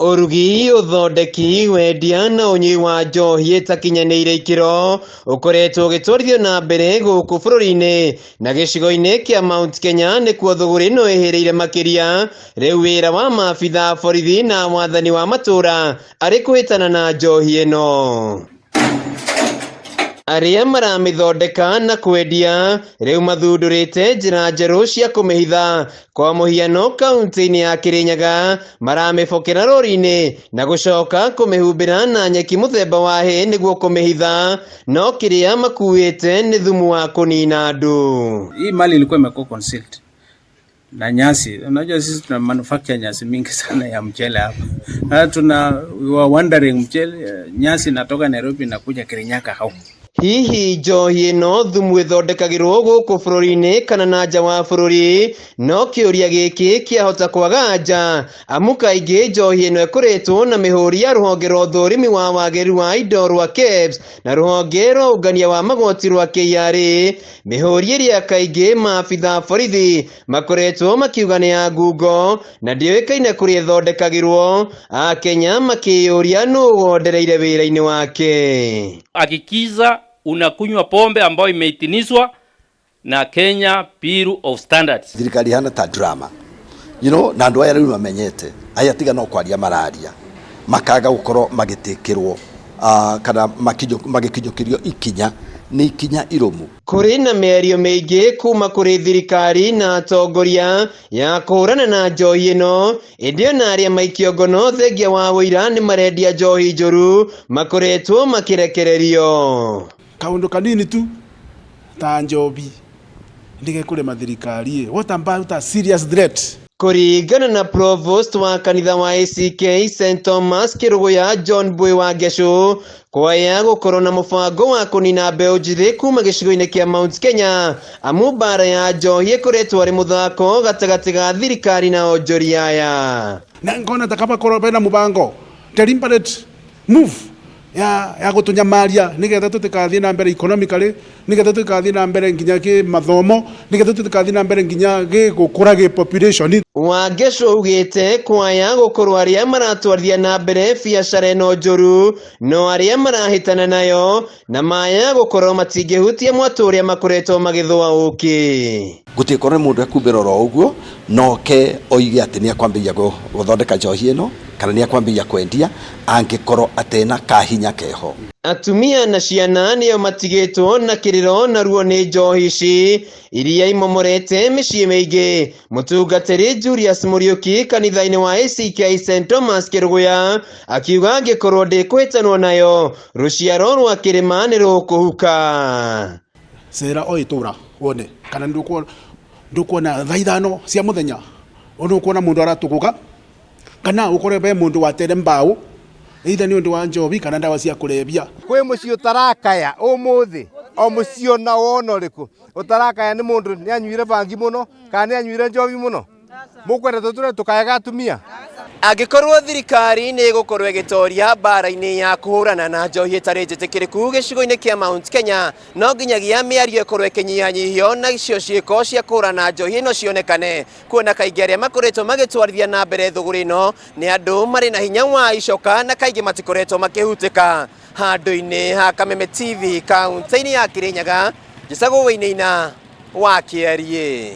Ũrugi, ũthondeki, wendia na ũnyui wa njohi ĩtakinyanĩire ikĩro ũkoretwo ũgĩtwarithio na mbere gũkũ bũrũri-inĩ na gĩcigo-inĩ kĩa Mount Kenya nĩkuo thũgũrĩ ĩno ĩhĩrĩire makĩria. Rĩu wĩra wa maabitha a borithi na wathani wa matũra arĩ kũhĩtana na njohi ĩno. Arĩa maramĩthondeka na kwendia rĩu mathundũrĩte njĩra njerũ cia kũmĩhitha. Kwa mũhiano kaunti-inĩ ya Kĩrĩnyaga maramĩbokera rori-inĩ na gũcoka kũmĩhumbĩra na nyeki mũthemba wa hay nĩguo kũmĩhitha, no kĩrĩa makuĩte nĩ thumu wa kũnina andũ. Hii mali ilikuwa imekuwa concealed na nyasi. Unajua sisi tuna manufacture nyasi mingi sana ya mchele hapa. Sasa tuna we were wondering mchele, nyasi inatoka Nairobi inakuja Kirinyaga how? Hihi njohi ĩno thumu ĩthondekagĩrwo gũkũ bũrũri-inĩ kana na nja wa bũrũri? No kĩũria gĩkĩ kĩahota kwaga anja, amu kaingĩ njohi ĩno ĩkoretwo na mĩhũri ya rũhonge rwa ũthũrimi wa wagĩrĩru wa indo rwa KEBS na rũhonge rwa ũngania wa magoti rwa KRA, mĩhũri ĩrĩa kaingĩ maabitha a borithi makoretwo makiuga nĩ ya ngungo na ndĩũĩkaine kũrĩa ĩthondekagĩrwo. Akenya makĩyũria nũ wondereire wĩra-inĩ wake. Hakikisha unakunywa pombe ambayo imeidhinishwa na Kenya Bureau of Standards. Thirikari ihana ta drama na andũ aya rĩu mamenyete aya tiga no kwaria mararia makaga gũkorwo magĩtĩkĩrwo kana magĩkinyũkĩrio ikinya nĩ ikinya irũmu. Kũrĩ na mĩario mĩingĩ kuma kũrĩ thirikari na atongoria ya kũhũrana na njohi ĩno, ĩndĩ ona arĩa maikio ngono thengia wa ũira nĩ marendia njohi njũru makoretwo makĩrekererio. Kaundu kanini tu ta njobi ndigekũrema thirikari. What about a serious threat? Kũringana na Provost wa kanitha wa ACK St Thomas Kĩrũgũya John Mbui wa Ngecũ, kwaya gũkorwo na mũbango wa kũnina mbeũ njĩthĩ kuma gĩcigo-inĩ kĩa Mount Kenya, amu mbara ya njohi ĩkoretwo arĩ mũthako gatagatĩ ga thirikari na onjoria aya. Na ngona ta kaba korwo bena mubango deliberate move ya gutunyamaria nigetha tutikathie na mbere economically, nigetha tutikathie na mbere nginya ki mathomo, nigetha tutikathie na mbere nginya gi gukura gi population. Wangeco augĩte kwaya gũkorwo arĩa maratwarithia na mbere biacara ĩno njũru no arĩa marahĩtana nayo na maya gũkorwo matingĩhutia mwatũ ũrĩa makoretwo magĩthũa ũkĩ. Gũtikorwo nĩ mũndũ ekumbĩra oro ũguo noke oige atĩ nĩ ekwambĩrĩria gũthondeka njohi ĩno kana nĩ ekwambĩrĩria kwendia angĩkorwo atena kahinya keho. Atumia na ciana nĩo matigĩtwo na kĩrĩro na ruo nĩ njohi ici iria imomorete mĩciĩ mĩingĩ. Mũtungatĩri Julius Mũriũki kanitha-inĩ wa ACK St Thomas Kĩrũgũya akiuga angĩkorwo ndĩkũhĩtanwo nayo rũciaro rwa kĩrĩma nĩ rũkũhuka. Cera o itũra wone kana ndukuona thaa 5 cia muthenya ndukuona mundu aratuguka kana ukore be mundu watere mbao either ni undu wa njobi kana ndawa cia kurebia. Kwi mucii utarakaya umuthi o mucii ona wona uriku utarakaya ni mundu ni anyuire bangi muno kana ni anyuire njobi muno mukwenda tuture tukayaga atumia. Angĩkorwo thirikari nĩ ĩgũkorwo ĩgĩtoria mbara-inĩ ya kũhũrana na njohi ĩtarĩ njĩtĩkĩrĩku gĩcigo-inĩ kĩa Mount Kenya, no nginyagia mĩario ĩkorwo ĩkĩnyihanyihio na icio ciĩko cia kũhũrana njohi ĩno cionekane, kuona kaingĩ arĩa makoretwo magĩtwarithia na mbere thũgũrĩ ĩno nĩ andũ marĩ na hinya wa icoka na kaingĩ matikoretwo makĩhutĩka. Handũ-inĩ ha Kameme TV kaunti-inĩ ya Kĩrĩnyaga, njĩtagwo Wainaina wa Kĩariĩ.